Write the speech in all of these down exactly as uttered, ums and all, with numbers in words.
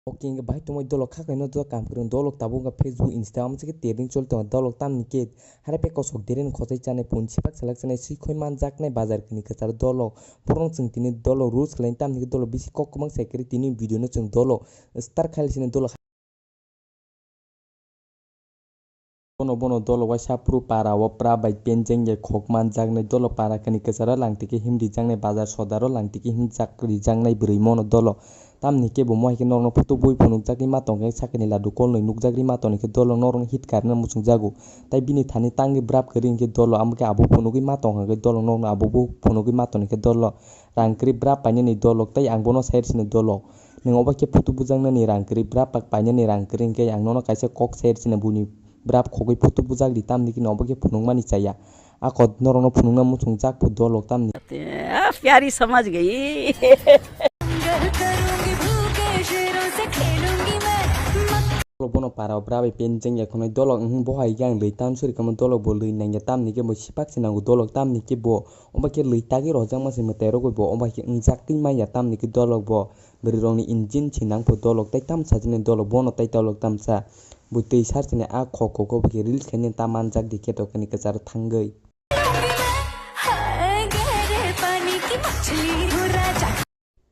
Ok, hingke bahai tongmai dolok kha kaino dolok kam kwrwng dolok tabuk wngkha Facebook, Instagram se khe trending choli tongo dolok tamni khe hare pe kosok dereni khosai chanai punchi pak salak chanai swi khoi manjaknai bazar kini kwcharo dolok borok chwng tini dolok rules khlaini tamni khe dolok bisi kok kwbang sai kwrwi tini video no chwng dolok start khaili sini dolok. Bono, bono dolo waisa phuru para o pra bai penjeng ya khok manjaknai dolo para kani kwcharo langtike himri jaknai bazar sodaro langtike himjak rijaknai bwrwi mono dolo. Tamni kebo mohai khe norokno photo bui phunukjagwi ma tongkhe sakini ladu kolnwi nukjagwi ma tongkhe dolo norokno hit karna muchungjago. Tai bini thani tangwi brap kwrwi hinkhe dolo amo khe abo phunugwi ma tongkha khe dolo norokno abo bo phunugwi ma tongkhe dolo. Rang kwrwi brap painani dolok tai ang bono sai rwsini dolok. Nwng obo khe photo bujaknani rang kwrwi brap painani rang kwrwi hinkhe ang nono kaisa kok sai rwsini buni brap khogwi photo bujak di tamni khe obo khe phunukmani chaya. Ako norokno phunukna muchungjak phu dolok tamni. प्यारी समझ गई। Bono para o bra bai penjeng ya khwnai dolok, wng, bo hai khe ang lwi tan suri kamo dolok bo lwi nangya tamni khe bo sipak se nango dolok tamni khe bo. Obo khe lwi tagwi rwjakma se mwtai rok bo, obo hai khe wngjak twi manya tamni khe dolok bo. Bwrwi rokni engine se nang pho dolok tai tam sajani dolok bono tai dolok tamsa. Bo twi sar sini a khok khok obo khe reels khainani ta manjak di khe tokani kwcharo thangwi.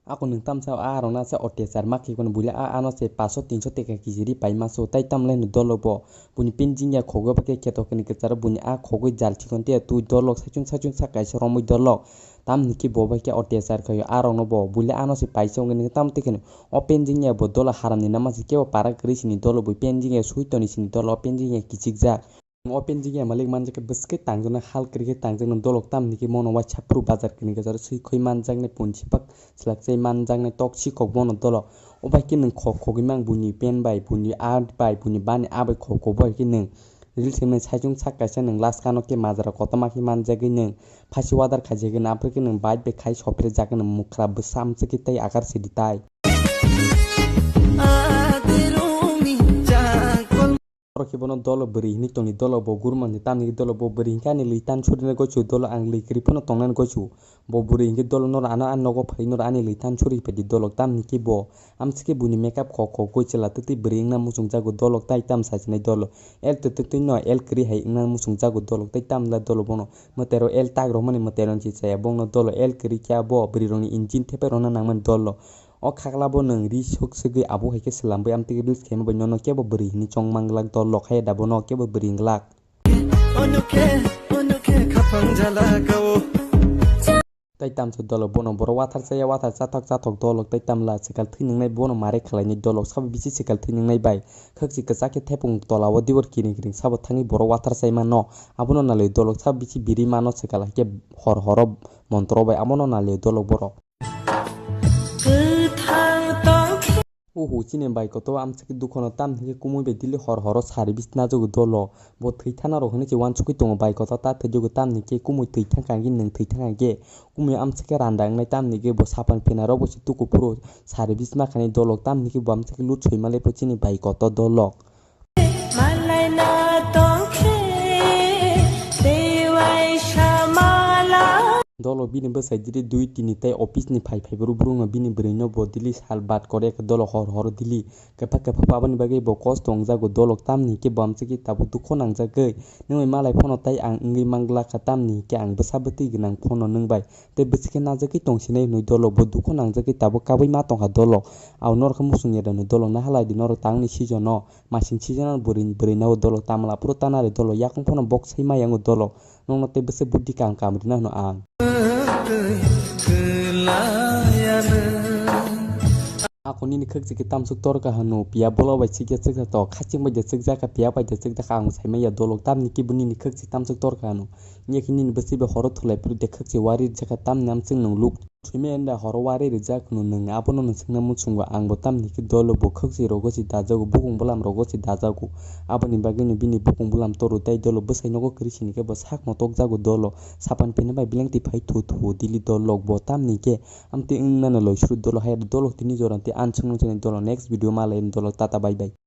Ako nwng tamsa a rokna se otyachar ma khe kono buila a ano se paso tinso teka kg ri paima so tai tamle no dolok bo. Buni penjing ya khogwi ba khe kheto khe ni kwcharo buni a khogwi jal chikon te twi dolok saichung saichung sa kaisa romwi dolok. Tamni khe bo bai khe otyachar khaio a rokno bo buila ano se paisa wngwi nang tam te khe no o penjing ya bo dolok haram ni nama se kebo para kwrwi sini dolok bo penjing ya sui toni sini dolok o penjing ya kichik jak. O penjing ya malik manjak khe bwswk khe tangjaknai hal kwrwi khe tangjaknai dolok tamni khe mono waisa phuru bazar kini kwcharo sui khoi manjaknai punchi pak. Swlak chai manjaknai tok sikok bono dolo. O bai khe nwng khok khogwi mang buini pen bai, buini a bai, buini bani a bai khok khok bai khe nwng reels khe mani saichung sak kaisa nwng last kano khe majra kotorma khe manjagwi nwng phasi order khaijagwi nwng aphuru khe nwng bike bai khai sopre jak nwng mukra bwsa amchwk khe tei akar sidi tai. Oro khe bono dolo bwrwi hinwi tongni dolo bo gurmani tamni dolo bo bwrwi hinkhe ani lwi tan surina goichu dolo ang lwi kwrwi phano tongnani goichu. Bo bwrwi hinkhe dolo noro ano ani nogo phai noro ani lwi tan suri phaidi dolo tamni khe bo amsike buini makeup khok khok goi chwla twtwi bwrwi wngna muchungjago dolo tai tam sachinai dolo el twtwi no el kwrwi hai wngna muchungjago dolo tai tamla dolo bono mwtairo el tak romani mwtairo se chaya bongno dolo el kwrwi khe abo bwrwi rokni engine thepai rokna nangmani dolo. O khakla bo nwng ri sok swgwi abo hai khe swlamwi amtwi reels khaima bai nono kebo bwrwi hinwi chong manglak dol lok hai da bono kebo bwrwi wnglak. Tei tamsa dolo bono borok wathar chaya wathar chathok chathok dolo tei tamla swkal thwi nwngnai bono mare khlainai dolo sabo bisi swkal thwi nwngnai bai khakchi kwchak khe thepung tola o diwor kiring kiring sabo thangwi borok wathar chai mano abono nalwi dolo sabo bisi biri mano swkal hai khe hor horo montro bai abono nalwi dolo borok. Uhu, chini bai koto amchwkhe dukhono tamni hwnkhe kumui bai daily hor horo service najago dolo. Bo thwi thana rok hinwi se uansukgwi tongo bai koto ta thwijago tamni hwnkhe kumui thwi thangkha hwnkhe nwng thwi thangkha hwnkhe kumui amchwkhe randa wngnai tamni hwnkhe bo sapan phinarok bo se tuku phuru service ma khainai dolo tamni hwnkhe bo amchwkhe lut soi malai pho chini bai koto dolo. Dolo bini bwsai dili dui tini tei office ni phai phai bwrwi bwrwngno bini bwrwino bo dili sal bat kore khe dolo hor hor dili kwphak kwphak aboni bagwi bo kosto wngjago dolo tamni hwnkhe bo amchwkhe tabuk dukhu nangjagwi nwngwi malai phano tei ang wngwi manglakha tamni hwnkhe ang bwsa bwtwi gwnang phano nwng bai tei bwswkhe najagwi tongsinai hwnwi dolo bo dukhu nangjagwi tabuk kabui ma tongkha dolo. Ang norokhe muchung yadano dolo nahalai di norok tangni season o. Masing sijana bwrwi bwrwi no dolo tamla phuru tanari dolo yakung phano bok sai ma yango dolo nokno tei bwswk buddhi kam kam rina hwno ang. Ako nini khwk chikhe tamsuk torka hwno piya bola bai chikya chwkha to khaching bai de chwkjak kha piya bai de chwkjak kha ang sai manya dolo tamni kibo nini khwk chik tamsuk torka hwno. Nini bwswi bai horo thulai phuru de khwk chik wari rijak kha tamni amchwng nwng luk. Thwimai enda horo wari rijak hwno nwng abono nwng swngna muchungo ang bo tamni khe dolo bo khwk si rogo si dajago bukung bwlam rogo si dajago aboni bagwino bini bukung bwlam toru tei dolo bwsai nogo kwrwi sini khe bo sak motokjago dolo sapan pini bai bilengtwi phai thu thu dili dolok bo tamni khe amtwi wngnano loisuru dolo hai dolo tini jora tei ang swngno chini dolo next video malai dolo tata bye bye.